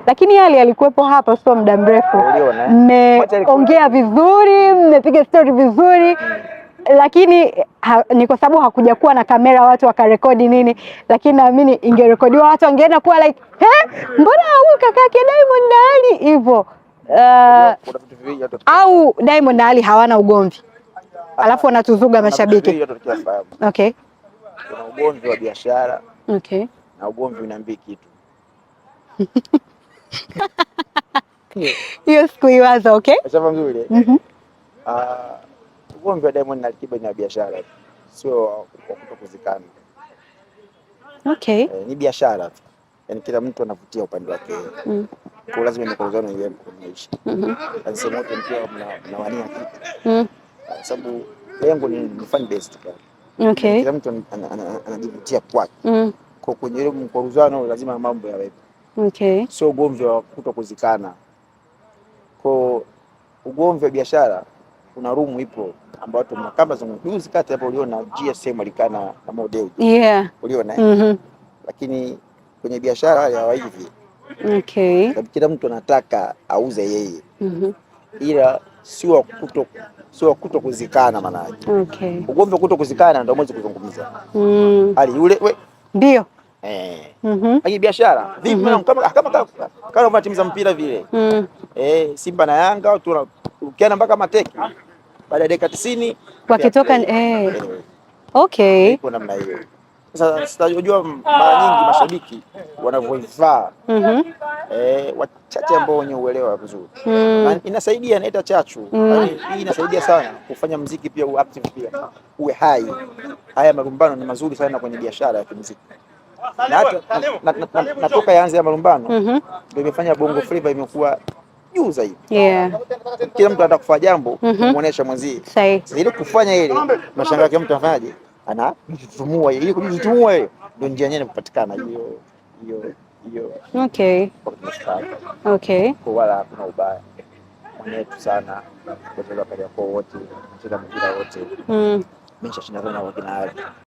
Lakini Ally alikuwepo hapa sio muda mrefu. Uliona, eh? Mmeongea vizuri, mmepiga story vizuri, lakini ni kwa sababu hakuja kuwa na kamera watu wakarekodi nini, lakini naamini ingerekodiwa watu wangeenda kuwa like, "He, mbona huyu kaka yake Diamond na Ally hivyo?" Kuna vitu viwili watu Au Diamond na Ally hawana ugomvi alafu wanatuzuga kuna vitu mashabiki? viwili watu tukifahamu. Kuna ugomvi wa biashara na ugomvi uniambii kitu. Hiyo sikuiwaza, okay? Sawa, mzuri. Mhm. Ah, ugomvi wa Diamond na Alikiba ni wa biashara, sio wa kutokuzikana. Eh, ni biashara tu, yaani kila mtu anavutia upande wake, kwa lazima mikwaruzano iwepo kwenye maisha. Yaani sehemu wote mkiwa mnawania kitu, kwa sababu lengo ni fan base tu pale. Kila mtu anajivutia kwake, kwa kwenye ile mkwaruzano lazima mambo yawepo, sio ugomvi wa kutokuzikana. Kwa ugomvi wa biashara, kuna room ipo ambayo watu kama juzi kati hapo uliona GSM alikaa na Mo Dewji. Uliona, eh? Mhm. Lakini kwenye biashara hali hawahivi, sababu kila mtu anataka auze yeye, ila sio wa kuto kuzikana maana yake. Ugomvi wa kuto kuzikana ndio mwezi kuzungumza. Hali yule we eh. Lakini biashara vipi? Kama timu za mpira vile. Eh, Simba na Yanga watu wanarukiana mpaka mateke. Baada ya dakika 90 Wakitoka fair play. eh. Eh, ipo namna hiyo. Sasa sitajua mara nyingi mashabiki wanavyoivaa, eh, wachache ambao wenye uelewa vizuri. Na inasaidia, inaita chachu. Yaani hii inasaidia sana kufanya mziki pia uwe active, pia uwe hai. Haya malumbano ni mazuri sana kwenye biashara ya kimuziki. Na hata na toka yaanze ya malumbano ndio imefanya Bongo Flava imekuwa juu zaidi. Kila mtu anataka kufanya jambo kumuonesha mwenzie. Sasa ile kufanya ile, mashangaa kila mtu anafanyaje? Anajitutumua ile, ili kujitutumua ile ndio njia yenyewe kupatikana hiyo hiyo hiyo. Kwa tumefika hapa. Kwa wala hakuna ubaya. Mwenetu sana kucheza Kariakoo wote, kucheza mpira wote. Mimi nishashinda sana kwa kina Ali.